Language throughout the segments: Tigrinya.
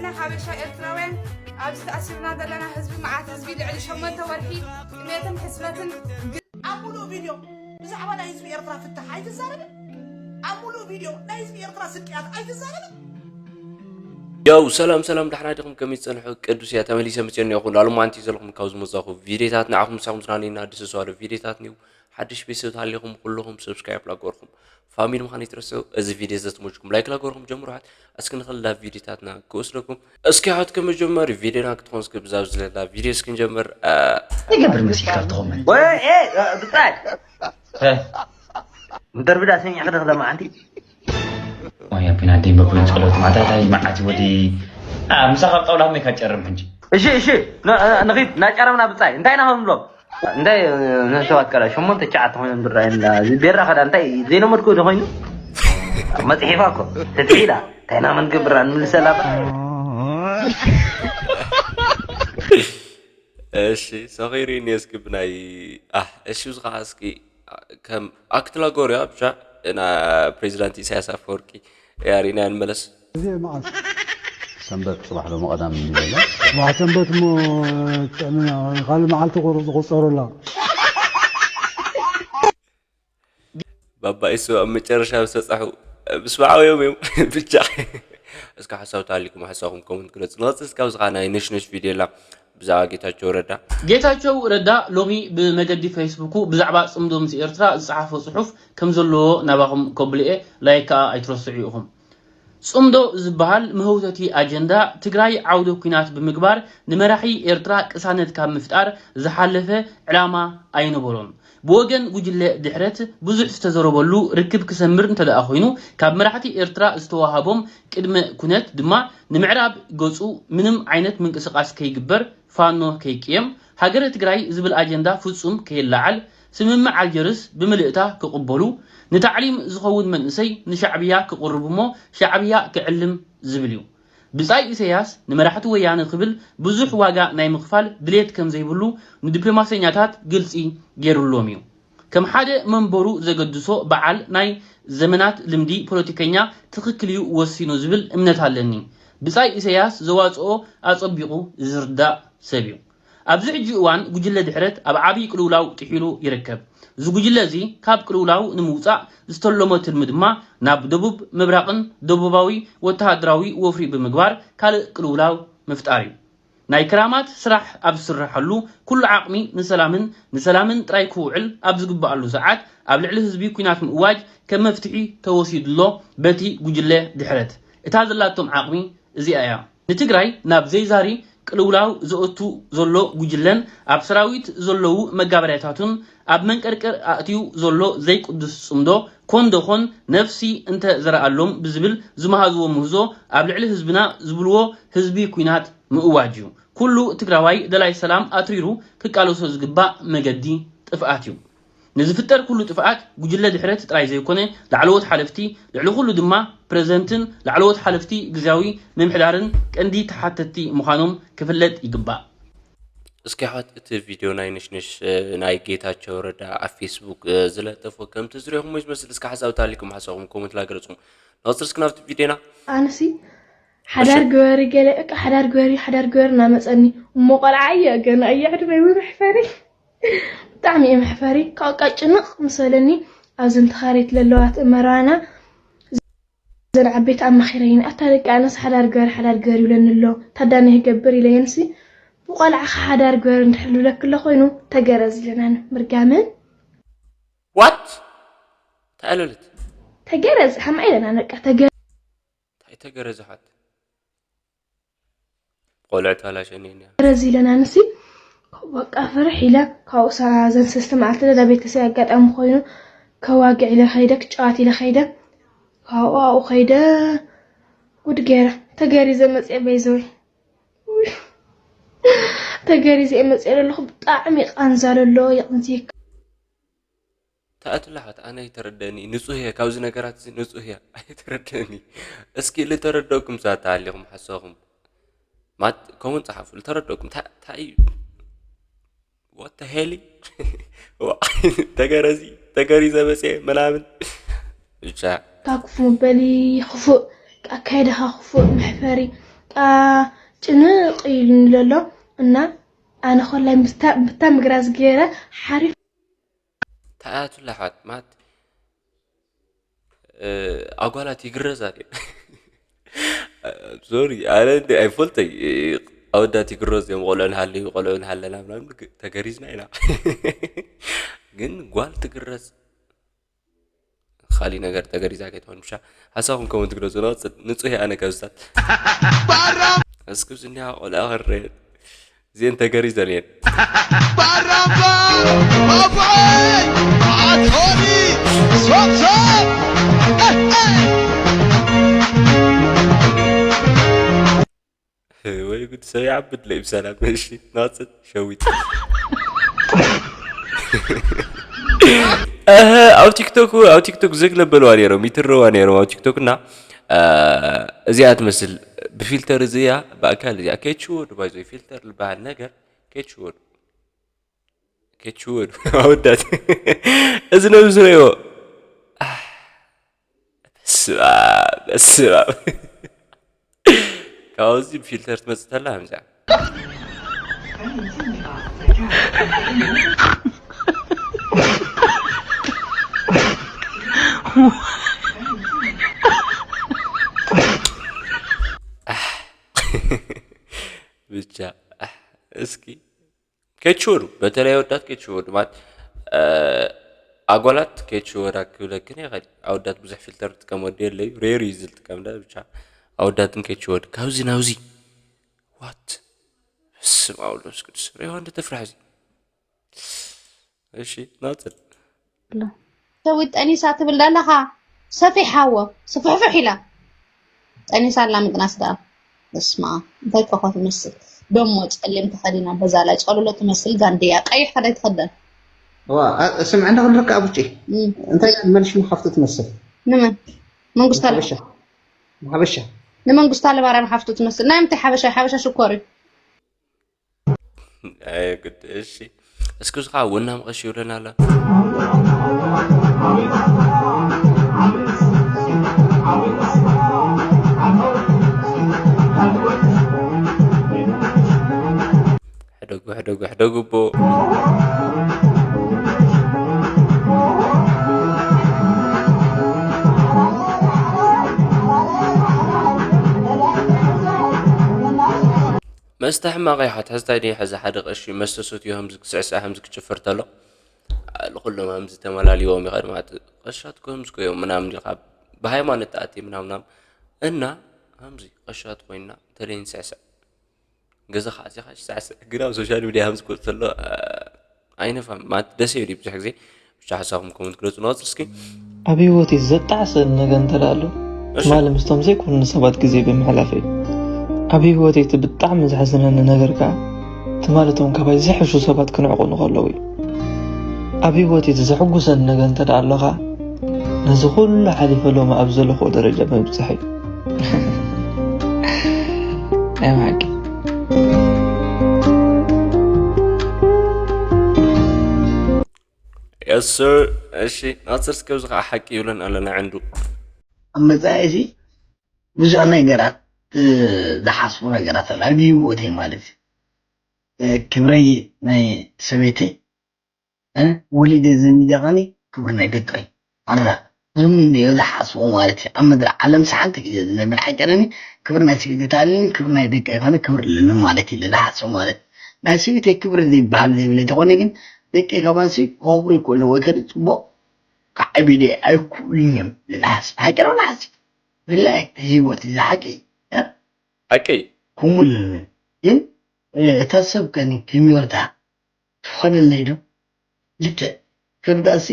ንሕና ሓበሻ ኤርትራውያን ኣብዚ ተኣሲርና ዘለና ህዝቢ፣ መዓት ህዝቢ፣ ልዕሊ ሸሞንተ ወርሒ ጥሜትን ሕስረትን። ኣብ ሙሉእ ቪድዮ ብዛዕባ ናይ ህዝቢ ኤርትራ ፍታሕ ኣይትዛረብን። ኣብ ሙሉእ ቪድዮ ናይ ህዝቢ ኤርትራ ስቅያት ኣይትዛረብን። ያው ሰላም ሰላም፣ ዳሕና ዲኹም? ከመይ ትጸንሑ? ቅዱስ እያ ተመሊሰ መጽኤ እኒኦኹ። ላሉ ማንቲ ዘለኹም ካብ ዝመጻኹ ቪዲዮታት ንዓኹም ምሳኹም ዝናነይና ደስ ዝዋለ ቪዲዮታት ኒው። ሓድሽ ቤተሰብ ተሃሊኹም ኩልኹም ሰብስክራይብ ላገርኩም፣ ፋሚሊ ምዃን ይትረስዑ። እዚ ቪዲዮ ዘትሞችኩም ላይክ ላገርኩም ጀምሩ። ሓት እስኪ ንኸል ናብ ቪዲዮታትና ክወስደኩም። እስኪ ሓት ከመጀመሪ ቪዲዮና ክትኾን እስኪ ብዛብ ዝለላ ቪዲዮ እስኪ ንጀምር። አ፣ ይገብር መሲልካ ኣብቲ ኮመንት ወይ ኤ ብጻይ ምደርብዳ ሰሚዕኺ ዶ ክለማዓንቲ ወይ ኣቢና ደይ በብን ጸሎት ማታታይ መዓት ወዲ ምሳ ካብ ጣውላ ከመይ ካጨርም ሕጂ እሺ እሺ ንኺድ ናጨረምና ብጻይ እንታይ ኢና ከም ንብሎም እንታይ ነሰባት ቀላ ሸሞንተ ቸዓተ ኮይኖም ዝረኣየና እዚ ቤራ ከዳ እንታይ ዘይለመድኩ ዶ ኮይኑ መፅሒፋ እኮ ተትሒላ እንታይ ኢና መንገብራ ንምልሰላ እሺ ሰኺሪ ኔስኪ ብናይ ኣህ እሺ እዚ ከዓ እስኪ ከም ኣክትላ ጎርያ ብቻ እና ፕሬዚዳንት ኢሳያስ ኣፈወርቂ ያሪና ንመለስ እዚ መዓስ ሰንበት ጽባሕ ሎሚ ቀዳም እንዲበላ ጽባሕ ሰንበት እሞ ጥዕምና ካልእ መዓልቲ ቁሩብ ዝቑጸሩ ኣለዋ። ባባ ኢሱ ኣብ መጨረሻ ምስ በጻሑ ምስ በዓው እዮም እዮም ብቻ እስከ ሓሳብ ተሃሊኩም ሓሳብኩም ኮመንት ግለጹ። ንቐጽል እስካብ ዝኻ ናይ ነሽነሽ ቪድዮ ላ ብዛዕባ ጌታቸው ረዳ ጌታቸው ረዳ ሎሚ ብመገዲ ፌስቡኩ ብዛዕባ ጽምዶ ምስ ኤርትራ ዝጸሓፎ ጽሑፍ ከም ዘለዎ ናባኹም ከብልኤ ላይክ ከኣ ኣይትረስዑ ኢኹም። ጽምዶ ዝበሃል መህውተቲ ኣጀንዳ ትግራይ ዓውደ ኲናት ብምግባር ንመራሒ ኤርትራ ቅሳነት ካብ ምፍጣር ዝሓለፈ ዕላማ ኣይነበሮን። ብወገን ጉጅለ ድሕረት ብዙሕ ዝተዘረበሉ ርክብ ክሰምር እንተደኣ ኮይኑ ካብ መራሕቲ ኤርትራ ዝተዋሃቦም ቅድመ ኩነት ድማ ንምዕራብ ገጹ ምንም ዓይነት ምንቅስቓስ ከይግበር ፋኖ ከይቅየም፣ ሃገረ ትግራይ ዝብል ኣጀንዳ ፍጹም ከይለዓል፣ ስምምዕ ኣልጀርስ ብምልእታ ክቕበሉ፣ ንታዕሊም ዝኸውን መንእሰይ ንሻዕብያ ክቕርብ እሞ ሻዕብያ ክዕልም ዝብል እዩ። ብጻይ ኢሰያስ ንመራሕቲ ወያነ ክብል ብዙሕ ዋጋ ናይ ምኽፋል ድሌት ከም ዘይብሉ ንዲፕሎማሰኛታት ግልጺ ገይሩሎም እዩ። ከም ሓደ መንበሩ ዘገድሶ በዓል ናይ ዘመናት ልምዲ ፖለቲከኛ ትኽክል እዩ ወሲኑ ዝብል እምነት ኣለኒ። ብጻይ ኢሰያስ ዘዋጽኦ ኣጸቢቑ ዝርዳእ ሰብ እዩ። ኣብዚ ሕጂ እዋን ጉጅለ ድሕረት ኣብ ዓብዪ ቅልውላው ጥሒሉ ይርከብ። እዚ ጉጅለ እዚ ካብ ቅልውላው ንምውጻእ ዝተለሞ ትልሚ ድማ ናብ ደቡብ ምብራቕን ደቡባዊ ወተሃደራዊ ወፍሪ ብምግባር ካልእ ቅልውላው ምፍጣር እዩ። ናይ ክራማት ስራሕ ኣብ ዝስረሐሉ ኩሉ ዓቕሚ ንሰላምን ንሰላምን ጥራይ ክውዕል ኣብ ዝግበኣሉ ሰዓት ኣብ ልዕሊ ህዝቢ ኲናት ምእዋጅ ከም መፍትሒ ተወሲዱሎ በቲ ጉጅለ ድሕረት። እታ ዘላቶም ዓቕሚ እዚኣ እያ። ንትግራይ ናብ ዘይዛሪ ቅልውላው ዘእቱ ዘሎ ጉጅለን ኣብ ሰራዊት ዘለዉ መጋበርያታቱን ኣብ መንቀርቀር ኣእትዩ ዘሎ ዘይቅዱስ ጽምዶ ኮን ደኾን ነፍሲ እንተ ዘረኣሎም ብዝብል ዝመሃዝዎ ምህዞ ኣብ ልዕሊ ህዝብና ዝብልዎ ህዝቢ ኲናት ምእዋጅ እዩ። ኩሉ ትግራዋይ ደላይ ሰላም ኣትሪሩ ክቃለሶ ዝግባእ መገዲ ጥፍኣት እዩ። ንዝፍጠር ኩሉ ጥፍኣት ጉጅለ ድሕረት ጥራይ ዘይኮነ ላዕለዎት ሓለፍቲ ልዕሊ ኩሉ ድማ ፕረዘንትን ላዕለዎት ሓለፍቲ ግዝያዊ ምምሕዳርን ቀንዲ ተሓተትቲ ምዃኖም ክፍለጥ ይግባእ። እስኪ ሓት እቲ ቪድዮ ናይ ንሽንሽ ናይ ጌታቸው ረዳ ኣብ ፌስቡክ ዝለጠፎ ከምቲ ዝሪኹሞ ዝመስል እስኪ ሓሳብ ታሊኩም ሓሳብኩም ኮመንት ላገለጽኩም ናውፅር እስኪ ናብቲ ቪድዮና ኣነሲ ሓዳር ግበሪ ገለ እቃ ሓዳር ግበሪ ሓዳር ግበሪ እናመፀኒ እሞ ቆልዓ እየ ገና እየ ዕድመይ መሕፈሪ ብጣዕሚ እየ መሕፈሪ ካብቃ ጭንቕ ምስ በለኒ ኣብዚ እንተኻሪት ለለዋት መራና ዘን ዓበይቲ ኣማኺረይኒ ኣታ ደቂ ኣነስ ሓዳር ግበሪ ሓዳር ግበሪ ይብለኒ ኣሎ ታዳነ ይገብር ኢለየንሲ ብቆልዓኻ ሓዳር ግበሪ እንድሕር ልብለክሎ ኮይኑ ተገረዝ ኢለናን ምርጋምን ዋት ተኣለለት ተገረዝ ሓማ ኢለና ነቃ ተገ እንታይ ተገረዝሓት ቆልዕ ተላሸኒ እያ ረዚ ኢለና ንሲ በቃ ፍርሕ ኢለ ካብኡ ሰራ ዘን ሰለስተ መዓልቲ ደዳ ቤተሰብ ኣጋጣሚ ኮይኑ ከዋግዕ ኢለ ከይደ ክጫዋት ኢለ ከይደ ካብኡ ኣብኡ ከይደ ጉድ ገይረ ተገሪዘ መፅአ በይዘወይ ተገሪዘ እየ መፅአ ዘለኹ ብጣዕሚ ቃንዛ ለሎ የቕንዝየካ ተኣትላሓት ኣነ ኣይተረደኒ ንጹህ እየ ካብዚ ነገራት እዚ ንጹህ እየ ኣይተረደኒ እስኪ ልተረደኩም ሰባት ተሃሊኹም ሓሳኹም ማት ኮመንት ጸሓፉ ልተረደኩም እንታይ እዩ what the hell ተገረዚ ተገሪዘ መጽየ ምናምን ብቻ ካብ ክፉእ በሊ ክፉእ ኣካይዳኻ ክፉእ መሕፈሪ ጭንቕ ኢሉኒ ዘሎ እና ኣነ ኮላይ ብታ ብታ ምግራዝ ገይረ ሓሪፍ ተኣያቱላ ኣሕዋት ማለት ኣጓላት ይግረዛ ድየን? ሶሪ ኣነ እንደ ኣይፈልጠይ ኣወዳት ይግረዝ እዮም። ቆልዑ ንሃለዩ ቆልዑ ንሃለና ምናምን ተገሪዝና ኢና። ግን ጓል ትግረዝ ካሊእ ነገር ተገሪዛ ከይትኾን ብቻ ሓሳብኩም ኮመንት ግለፁ። ንፅህ ኣነ ከብዝታት እስክብዚ እንዲያ ቆልዓ ክረየን እዚአን ተገሪዘን እየን። ባራምባ ባቡዐይ ኣቶኒ ሶብሶብ ወይ ጉድ ሰብ ይዓብድ ለይ ብሰላም እሺ ናፅን ሸዊት ኣብ ቲክቶክ ኣብ ቲክቶክ ዝግ ለበልዋ ነይሮም ይትረዋ ነይሮም ኣብ ቲክቶክ እና እዚኣ ትመስል ብፊልተር እዚያ ብኣካል እዚኣ ኬችወዱ ባይዞ ፊልተር ዝበሃል ነገር ኬችወዱ ኬችወዱ ኣወዳት እዚ ነብስ ረዮ በስመ ኣብ በስመ ኣብ ካብዚ ብፊልተር ትመፅእ ተላ ከምዚኣ ብቻ እስኪ ኬችወዱ በተለይ ኣወዳት ኬችወዱ ማለት ኣጓላት ኬችወዳ ክብለክን ይኽእል ኣወዳት ብዙሕ ፊልተር ዝጥቀም ወዲ የለዩ ሬር እዩ ዝጥቀም ደ ብቻ ኣወዳትን ኬችወዱ ካብዚ ናብዚ ዋት ስም ኣውሎ ምስ ቅዱስ ሬዋ እንደ ተፍራሕ እዚ እሺ ናፅል ሰዊት ጠኒሳ ትብል ዘለኻ ሰፊሕ ሃዎ ስፍሕፍሕ ኢላ ጠኒሳ ኣላ ምጥናስ ደኣ እስማ እንታይ ከኾ ትመስል ደሞ ጸሊም ተኸዲና በዛ ላይ ጸልሎ ትመስል ጋንድያ ቀይሕ ከዳይ ትኸደን ዋ ስምዕ እንዳ ክንረካ ኣቡጪ እንታይ መልሽ ምኻፍቱ ትመስል ንመን መንግስቱ ሓበሻ ሓበሻ ንመንግስቱ ኣለማርያም ሓፍቱ ትመስል ናይ ምንታይ ሓበሻ ሓበሻ ሽኮር እዩ ኣይ ግድ እሺ እስኪ ዝኻ ወናም ቐሽ ይብለና ኣላ ሕደጉ ሕደጉ ሕደጉ ቦ መስተ ሕማቕ እዩ ሓትሕዝታይ ድዩ ሕዚ ሓደ ቀሺ መስተ ሰትዩ ከምዚ ክስዕስዕ ከምዚ ክጭፍር ተሎ ንኹሎም ከምዚ ተመላልዎም ይኸድ ማለት ቀሻት ከምዚ ኮዮም ምናምን ኢኻ ብሃይማኖት ተኣቲ ምናምናም እና ከምዚ ቀሻት ኮይና ተለይ ንስዕስዕ ገዛኻ ኣዚኻ ሳዕስዕ ግን ኣብ ሶሻል ሚድያ ከምዚ ክወፅ ተሎ ኣይነፋም ማለት ደስ ይብል ብዙሕ ግዜ ብቻ ሓሳብኩም ኮመንት ግለፁ ንቐፅል እስኪ ኣብ ህይወተይ ዘጣዕሰኒ ነገር እንተ ኣሎ ትማሊ ምስቶም ዘይኮኑኒ ሰባት ግዜ ብምሕላፈይ ኣብ ህይወተይ እቲ ብጣዕሚ ዘሕዝነኒ ነገር ከዓ ትማሊ እቶም ካባይ ዝሕሹ ሰባት ክንዕቑኒ ከለዉ እዩ ኣብ ህይወተይ እቲ ዘሕጉሰኒ ነገር እንተ ኣሎ ከዓ ነዚ ኩሉ ሓሊፈ ሎሚ ኣብ ዘለኹዎ ደረጃ ብምብፅሐይ ናይ ብሓቂ የስር እሺ ናፅር እስከ ብዚ ከዓ ሓቂ ይብለን ኣለና ዕንዱ ኣብ መፃኢ እዚ ብዙሕ ነገራት ዝሓስቡ ነገራት ኣላ ኣብ ህይወተይ ማለት እዩ ክብረይ ናይ ሰበይተይ ወሊደ ዘሚደ ከኒ ክብሪ ናይ ደቀይ ኣላ ዝምነዮ ዝሓስቦ ማለት እዩ ኣብ ምድሪ ዓለም ሰሓንቲ ግዜ ዝነብር ሓቀረኒ ክብሪ ናይ ሰበይተይ ኣለኒ ክብሪ ናይ ደቀይ ከኒ ክብሪ ኣለኒ ማለት እዩ ዝሓስቦ ማለት ናይ ሰበይተይ ክብሪ ዘይበሃል ዘይብለ ተኾነ ግን ደቀይ ከማንሲ ክኸብሩ ይክእሉ ወይ ከደ ፅቡቅ ክዓብዩ ኣይክእሉን እዮም ዝሓስብ ሓቀረ ንሓስብ ብላይ ህይወት ዝሓቂ ሓቂ ኩሙል ግን እታ ሰብ ከኒ ከሚወርዳ ትኾነለይ ዶ ልክዕ ፍርዳሲ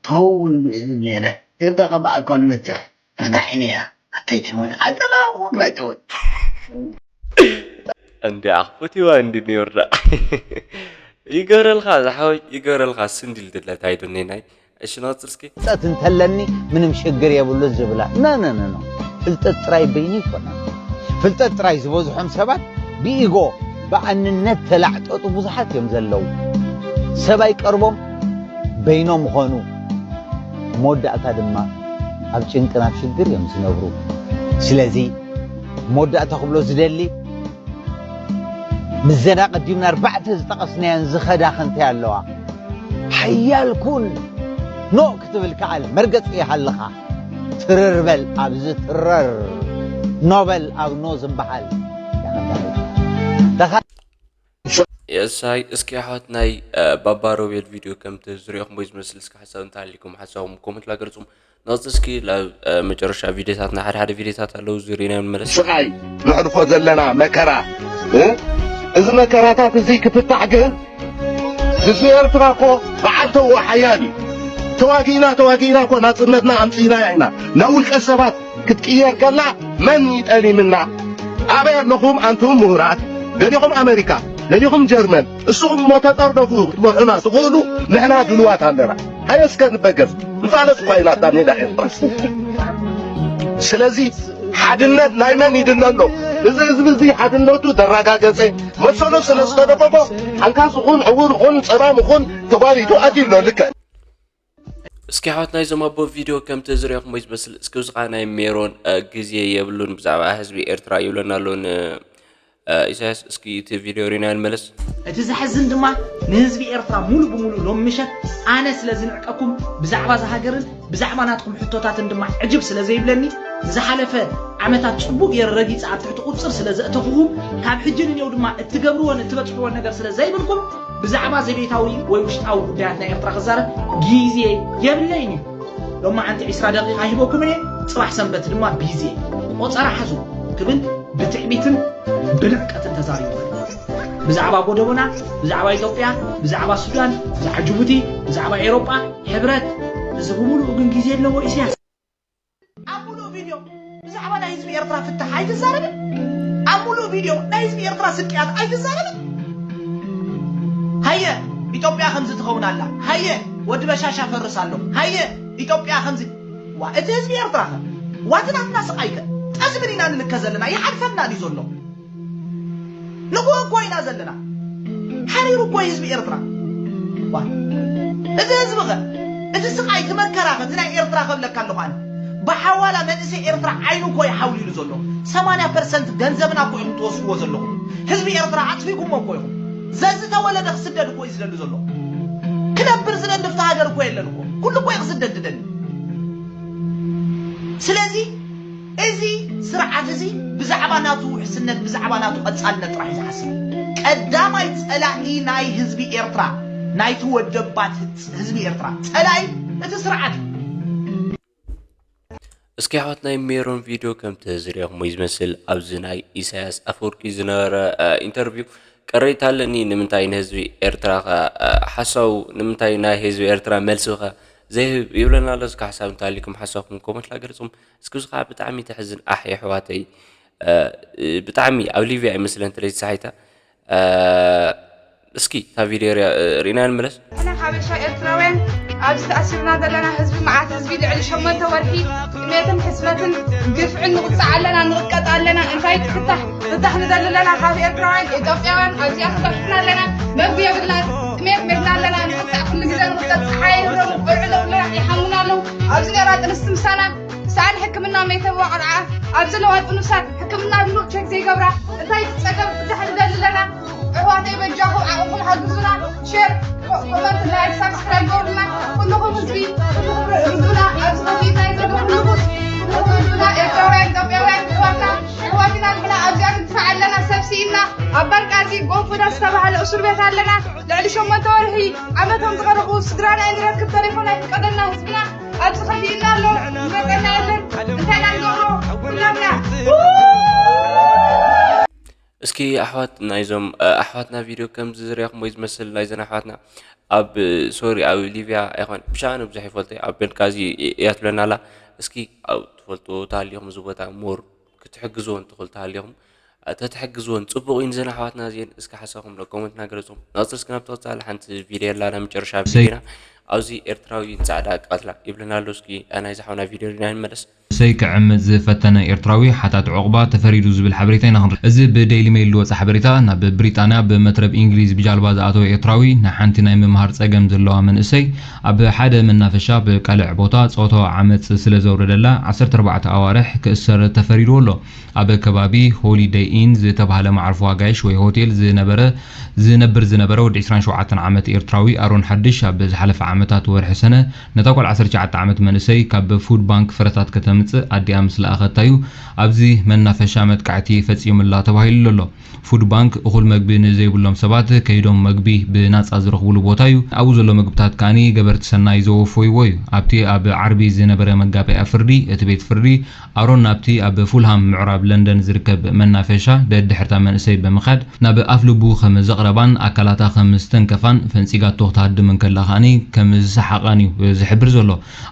ተኸውን ብእዝን ነይረ ፍርዳ ካብ ኣካሉ መፅእ ፍርዳ ዓይነያ ኣተይትመን ኣጠላኹ ናይተወት እንዲያ ፈቲዋ እንዲ ኒዮርዳ ይገረልካ ዝሓወይ ይገረልካ ስንዲል ድለት ኣይዶኒ ናይ እሺ ናፅር እስኪ ፍልጠት እንተለኒ ምንም ሽግር የብሉን ዝብላ no no no no ፍልጠት ጥራይ በይኑ ይኮነ ፍልጠት ጥራይ ዝበዝሖም ሰባት ብኢጎ ብኣንነት ተላዕጠጡ ብዙሓት እዮም ዘለዉ ሰብ ኣይቀርቦም በይኖም ኾኑ መወዳእታ ድማ ኣብ ጭንቅን ኣብ ሽግር እዮም ዝነብሩ ስለዚ መወዳእታ ክብሎ ዝደሊ፣ ምስዘን ኣቐዲምና ኣርባዕተ ዝጠቐስናየን ዝኸዳ ከንታይ ኣለዋ። ሓያል ኩን፣ ኖእ ክትብል ከኣል፣ መርገጺ ይሃልኻ። ትርር በል ኣብዚ ትረር፣ ኖ በል ኣብ ኖ ዝበሃል። ደኻ- የሳይ እስኪ ኣሕዋት ናይ ባባ ሮቤል ቪድዮ ከምቲ ዝሪኦኹም ወይ ዝመስል እስኪ ሓሳብ እንተሃሊኩም ሓሳብኩም ኮመንት ላገርጹም። ንቐጽል እስኪ ናብ መጨረሻ ቪድዮታትና ሓደ ሓደ ቪድዮታት ኣለዉ ዝሪእና ንመለስ። ስቓይ ነሕልፎ ዘለና መከራ እ? እዚ መከራታት እዚ ክፍታሕ ግን ህዝቢ ኤርትራ እኮ በዓል ተዎ ሓያል እዩ። ተዋጊእና ተዋጊእና እኮ ናጽነትና ኣምጺእናያ ኢና። ናብ ውልቀ ሰባት ክትቅየር ከላ መን ይጠሊምና? ኣበይ ኣለኹም ኣንቱም ምሁራት? ገሊኹም ኣመሪካ፣ ገሊኹም ጀርመን፣ እስኹም እሞ ተጠርነፉ ክትመርሑና ትኽእሉ፣ ንሕና ድልዋት ኣለና። ኣየ እስከ ንበገስ ንፋለስ እኳ ኢና እታ ሜዳ ኤርትራ። ስለዚ ሓድነት ናይ መን ይድለ ኣሎ? እዚ ህዝቢ እዚ ሓድነቱ ዘረጋገጸ መሰሉ ስለ ዝተደፈፎ ሓንካስ ኹን ዕውር ኹን ጸማም ኹን ተጓሊቱ ኣትዩ ኣሎ ልክዕ። እስኪ ኣሕዋት ናይዞም ኣቦ ቪድዮ ከምቲ ዝሪኦኹም ወይ ዝመስል እስኪ እዚ ከዓ ናይ ሜሮን ግዜ የብሉን ብዛዕባ ህዝቢ ኤርትራ ይብለና ኣሎ ን ኢሳያስ እስኪ እቲ ቪድዮ ሪና ንመለስ። እቲ ዘሕዝን ድማ ንህዝቢ ኤርትራ ሙሉእ ብሙሉእ ሎም ምሸት ኣነ ስለ ዝንዕቀኩም ብዛዕባ እዛ ሃገርን ብዛዕባ ናትኩም ሕቶታትን ድማ ዕጅብ ስለ ዘይብለኒ ንዝሓለፈ ዓመታት ጽቡቕ ገይረ ረጊጸ ኣብ ትሕቲ ቁጽጽር ስለ ዘእተኹኹም ካብ ሕጂ ንኔው ድማ እትገብርዎን እትበጽሕዎን ነገር ስለ ዘይብልኩም ብዛዕባ ዘቤታዊ ወይ ውሽጣዊ ጉዳያት ናይ ኤርትራ ክዛረብ ግዜ የብለይን እዩ። ሎማዓንቲ ዒስራ ደቂቓ ሂበኩም እየ፣ ጽባሕ ሰንበት ድማ ቢዚ እየ። ቆጸራ ሓዙ ክብል ብትዕቢትን ብንዕቀትን ተዛሪቡ። ብዛዕባ ጎደቦና፣ ብዛዕባ ኢትዮጵያ፣ ብዛዕባ ሱዳን፣ ብዛዕባ ጅቡቲ፣ ብዛዕባ ኤሮጳ ሕብረት፣ እዚ ብምሉኡ ግን ግዜ ኣለዎ ኢሳያስ። ኣብ ሙሉእ ቪድዮ ብዛዕባ ናይ ህዝቢ ኤርትራ ፍታሕ ኣይትዛረብን። ኣብ ሙሉእ ቪድዮ ናይ ህዝቢ ኤርትራ ስቅያት ኣይትዛረብን። ሃየ ኢትዮጵያ ከምዚ ትኸውን ኣላ። ሃየ ወዲ በሻሻ ፈርስ ኣሎ። ሃየ ኢትዮጵያ ከምዚ ዋ እቲ ህዝቢ ኤርትራ ከ ዋቲ ናትና ስቃይ ከ ጠስምን ኢና ንልከ ዘለና ይሓልፈና ድዩ ዘሎ? ንግሆ እኮ ኢና ዘለና። ሓሪሩ እኮ ህዝቢ ኤርትራ። ዋ፣ እቲ ህዝቢ ኸ እቲ ስቓይ እቲ መከራ ኸ እቲ ናይ ኤርትራ ከብለካ ኣለኹ ኣነ። ብሓዋላ መንእሰይ ኤርትራ ዓይኑ እኮ እዩ ሓውሊሉ ዘሎ። ሰማንያ ፐርሰንት ገንዘብና እኮ ኢኹም ትወስድዎ ዘለኹም። ህዝቢ ኤርትራ ኣጥፊእኩሞ እኮ ኢኹም። ዘዝተወለደ ክስደድ እኮ እዩ ዝደሊ ዘሎ። ክነብር ዝደሊ ኣብታ ሃገር እኮ የለን እኮ። ኩሉ እኮ እዩ ክስደድ ዝደሊ። ስለዚ እዚ ስርዓት እዚ ብዛዕባ ናቱ ውሕስነት ብዛዕባ ናቱ ቀጻልነት ጥራሕ እዩ ዝሓስብ። ቀዳማይ ጸላኢ ናይ ህዝቢ ኤርትራ ናይቲ ወደባት ህዝቢ ኤርትራ ጸላኢ እቲ ስርዓት እዩ። እስኪ ኣሕዋት ናይ ሜሮን ቪድዮ ከምቲ ዝሪኦኹም ወይ ዝመስል ኣብዚ ናይ ኢሳያስ ኣፈወርቂ ዝነበረ ኢንተርቪው ቅሬታ ኣለኒ ንምንታይ ንህዝቢ ኤርትራ ከ ሓሳቡ ንምንታይ ናይ ህዝቢ ኤርትራ መልሲ ከ ዘይህብ ይብለና ኣሎ። እስኪ ሓሳብ እንተሃሊኩም ሓሳብኩም ኮመንት ላገርጹም። እስኪ እዚ ከዓ ብጣዕሚ ተሕዝን ኣሕ የሕዋተይ ብጣዕሚ ኣብ ሊብያ ይመስለን ተለይ ተሳሒታ እስኪ እታ ቪድዮ ሪእና ንመለስ። ንሕና ሓበሻ ኤርትራውያን ኣብዚ ተኣሲርና ዘለና ህዝቢ መዓት ህዝቢ ልዕሊ ሸሞንተ ወርሒ ጥሜትን ሕስረትን ግፍዕን ንቕጻዕ ኣለና ንቕጥቀጥ ኣለና እንታይ ፍታሕ ፍታሕ ንደሊ ኣለና ካብ ኤርትራውያን ኢትዮጵያውያን ኣብዚኣ ተጋፊፍና ኣለና መግቢ የብልናን ጥሜት ሜትና ኣለና ንቕጻዕ ኩሉ ግዜ ንቕጠጥ ፀሓይ የብሎም ቆልዑ ኣለውና ይሓሙና ኣለዉ ኣብዚ ነራ ጥንስቲ ምሳና ሰኣን ሕክምና መይተዋ ቆልዓ ኣብ ዘለዋ ጥኑሳት ሕክምና ድሉው ቸክ ዘይገብራ እንታይ ትፀገም ፍታሕ ንደሊ ኣለና ኣሕዋተይ በጃኹም ዓቕምኩም ሓግዙና ሼር ኮመንት ላይክ ሳብስክራይብ ገብሩልና ኩልኹም ህዝቢ ኩልኹም ርዱና ኣብዚ ኮቪድ ናይ ዘሎ ኩልኹም ርዱና ኤርትራውያን ኢትዮጵያውያን ኣሕዋትና ኣሕዋትና ንሕና ኣብዚኣ ንድፋዕ ኣለና ሰብ ስኢንና ኣብ ባልቃዚ ጎንፎዳ ዝተባሃለ እስር ቤት ኣለና ልዕሊ ሸሞንተ ወርሒ ዓመቶም ዝቐረቡ ስድራና ንረክብ ተሪፎም ኣይፍቀደልና ህዝብና ኣብዚ ከፊእና ኣሎ ዝመፀና የለን እንታይ ኢና ንገብሮ ኩላትና እስኪ ኣሕዋት ናይዞም ኣሕዋትና ቪድዮ ከምዚ ዝሪኣኹም ወይ ዝመስል ናይዘን ኣሕዋትና ኣብ ሶሪ ኣብ ሊብያ ኣይኮን ብሻ ኣነ ብዙሕ ይፈልጦ ኣብ ቤንጋዚ እያ ትብለና ኣላ እስኪ ኣብ ትፈልጥዎ ተሃሊኹም እዚ ቦታ ሞር ክትሕግዝዎ እንትኽእሉ ተሃሊኹም ተትሕግዝወን ፅቡቕ እዩ ንዘን ኣሕዋትና እዚአን እስኪ ሓሳብኩም ዶ ኮመንትና ገለፁም ንቐፅል እስኪ ናብ ተቐፃሊ ሓንቲ ቪድዮ ኣላ ናይ መጨረሻ ቪድዮና ኣብዚ ኤርትራዊ ንፃዕዳ ቀትላ ይብለና ኣሎ እስኪ ናይዚ ሓውና ቪድዮ ሪና ንመለስ ሰይ ክዕምጽ ዝፈተነ ኤርትራዊ ሓታት ዑቕባ ተፈሪዱ ዝብል ሓበሬታ ኢና ክንርኢ። እዚ ብዴይሊ ሜይል ዝወጸ ሓበሬታ፣ ናብ ብሪጣንያ ብመትረብ እንግሊዝ ብጃልባ ዝኣተወ ኤርትራዊ ንሓንቲ ናይ ምምሃር ጸገም ዘለዋ መንእሰይ ኣብ ሓደ መናፈሻ ብቀልዕ ቦታ ጾታዊ ዓመጽ ስለ ዘውረደላ ዓሰርተ ኣርባዕተ ኣዋርሕ ክእሰር ተፈሪድዎ ኣሎ። ኣብ ከባቢ ሆሊደይ ኢን ዝተባህለ መዕርፎ ኣጋይሽ ወይ ሆቴል ዝነበረ ዝነብር ዝነበረ ወዲ ዕስራን ሸውዓተን ዓመት ኤርትራዊ ኣሮን ሓድሽ ኣብ ዝሓለፈ ዓመታት ወርሒ ሰነ ነታ ጓል ዓሰርተ ትሽዓተ ዓመት መንእሰይ ካብ ፉድ ባንክ ፍረታት ከተምጽእ ኣዲኣ ምስ ለኣኸታ እዩ ኣብዚ መናፈሻ መጥቃዕቲ ፈጺሙላ ተባሂሉ ኣሎ። ፉድ ባንክ እኹል መግቢ ንዘይብሎም ሰባት ከይዶም መግቢ ብናጻ ዝረኽብሉ ቦታ እዩ። ኣብኡ ዘሎ ምግብታት ከኣኒ ገበርቲ ሰናይ ዘወፈይዎ እዩ። ኣብቲ ኣብ ዓርቢ ዝነበረ መጋበያ ፍርዲ፣ እቲ ቤት ፍርዲ ኣሮን ናብቲ ኣብ ፉልሃም ምዕራብ ለንደን ዝርከብ መናፈሻ ደድሕርታ መንእሰይ ብምኻድ ናብ ኣፍ ልቡ ከም ዘቕረባን ኣካላታ ከም ዝተንከፋን ፈንጺጋቶ ክትሃድም እንከላ ከኣኒ ከም ዝሰሓቓን እዩ ዝሕብር ዘሎ።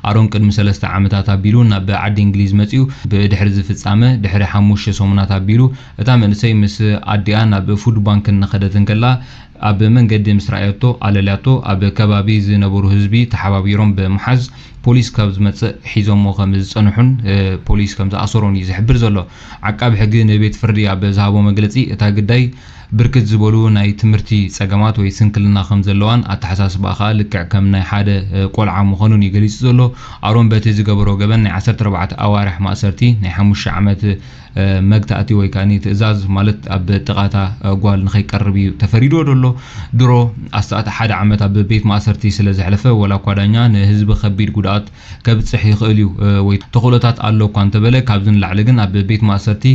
ኣሮን ቅድሚ ሰለስተ ዓመታት ኣቢሉ ናብ ዓዲ እንግሊዝ መጺኡ። ብድሕሪ እዚ ፍጻመ ድሕሪ ሓሙሽተ ሰሙናት ኣቢሉ እታ መንእሰይ ምስ ኣዲኣ ናብ ፉድ ባንክ እናኸደት እንከላ ኣብ መንገዲ ምስ ረኣየቶ ኣለልያቶ። ኣብ ከባቢ ዝነበሩ ህዝቢ ተሓባቢሮም ብምሓዝ ፖሊስ ካብ ዝመጽእ ሒዞሞ ከም ዝጸንሑን ፖሊስ ከም ዝኣሰሮን እዩ ዝሕብር ዘሎ። ዓቃቢ ሕጊ ንቤት ፍርዲ ኣብ ዝሃቦ መግለጺ እታ ግዳይ ብርክት ዝበሉ ናይ ትምህርቲ ጸገማት ወይ ስንክልና ከም ዘለዋን ኣተሓሳስባኣ ከኣ ልክዕ ከም ናይ ሓደ ቆልዓ ምዃኑን እዩ ገሊጹ ዘሎ። ኣሮን በቲ ዝገበሮ ገበን ናይ ዓሰርተ ኣርባዕተ ኣዋርሕ ማእሰርቲ ናይ ሓሙሽተ ዓመት መግታእቲ ወይ ከኣ ትእዛዝ ማለት ኣብ ጥቓታ ጓል ንኸይቀርብ እዩ ተፈሪድዎ ዘሎ። ድሮ ኣስታት ሓደ ዓመት ኣብ ቤት ማእሰርቲ ስለ ዘሕለፈ፣ ወላ እኳ ዳኛ ንህዝቢ ከቢድ ጉድኣት ከብጽሕ ይኽእል እዩ ወይ ተኽእሎታት ኣሎ እኳ እንተበለ፣ ካብዚ ንላዕሊ ግን ኣብ ቤት ማእሰርቲ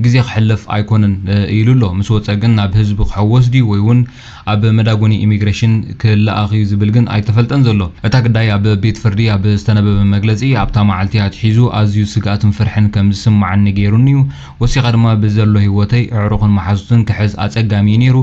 ግዜ ክሕልፍ ኣይኮነን ኢሉ ኣሎ። ምስ ወጸ ግን ናብ ህዝቢ ክሕወስ ድዩ ወይ እውን ኣብ መዳጎኒ ኢሚግሬሽን ክለኣኽ እዩ ዝብል ግን ኣይተፈልጠን ዘሎ። እታ ግዳይ ኣብ ቤት ፍርዲ ኣብ ዝተነበበ መግለጺ፣ ኣብታ መዓልቲ ኣትሒዙ ኣዝዩ ስግኣትን ፍርሕን ከም ዝስምዓኒ ገይሩኒ እዩ። ወሲኻ ድማ ብዘሎ ህይወተይ ኣዕሩኽን መሓዙትን ክሕዝ ኣጸጋሚ እዩ ነይሩ።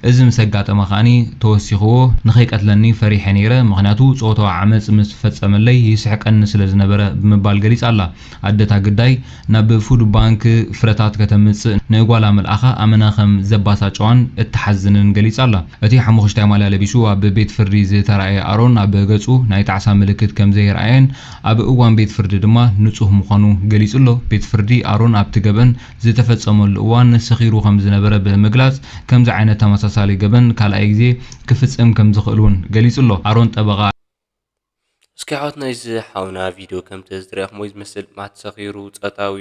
እዚ ምስ ኣጋጠመ ከኣኒ ተወሲኽዎ ንኸይቀትለኒ ፈሪሐ ነይረ፣ ምኽንያቱ ጾታዊ ዓመጽ ምስ ፈጸመለይ ይስሕቀኒ ስለ ዝነበረ ብምባል ገሊጻ ኣላ። ኣደታ ግዳይ ናብ ፉድ ባንክ ፍረታት ከተምጽእ ንጓላ ምልኣኻ ኣመና ከም ዘባሳጨዋን እትሓዝንን ገሊጻ ኣላ። እቲ ሓሙኽሽታይ ማልያ ለቢሱ ኣብ ቤት ፍርዲ ዝተራእየ ኣሮን ኣብ ገጹ ናይ ጣዕሳ ምልክት ከም ዘየርኣየን ኣብ እዋን ቤት ፍርዲ ድማ ንጹህ ምዃኑ ገሊጹ ኣሎ። ቤት ፍርዲ ኣሮን ኣብቲ ገበን ዝተፈጸመሉ እዋን ሰኺሩ ከም ዝነበረ ብምግላጽ ከምዚ ዓይነት ተመሳሳሊ ገበን ካልኣይ ግዜ ክፍጽም ከም ዝኽእል እውን ገሊጹ ኣሎ። ኣሮን ጠበቓ እስኪ ኣሕዋትና እዚ ሓውና ቪድዮ ከምቲ ዝትረኣኹሞ ዝመስል ማት ሰኺሩ ጾታዊ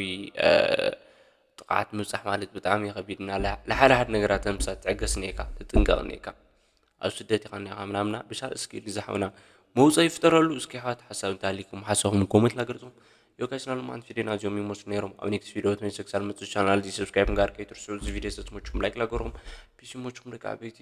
ጥቕዓት ምብጻሕ ማለት ብጣዕሚ ከቢድ እና ንሓደ ሓደ ነገራት ምሳት ትዕገስ እኒኤካ ትጥንቀቕ እኒኤካ ኣብ ስደት ኢኻ እኒኻ ምናምና ብሻር እስኪ እዚ ሓውና መውፀኢ ይፍጠረሉ። እስኪ ኣሕዋት ሓሳብ እንተሃሊኩም ሓሳብኩም ኮመንት ላገርጹ። ዮጋይስ ናሉማን ቪድዮና እዚኦም ይመስሉ ነይሮም። ኣብ ኔክስት ቪድዮ ተመልሰ ክሳብ መጽእ ቻናል እዚ ሰብስክራይብ ጋር ከይትርስዑ። እዚ ቪድዮ ዝተመችኩም ላይክ ላገርኩም ፒሲ ሞችኩም ደቂ ዓበይቲ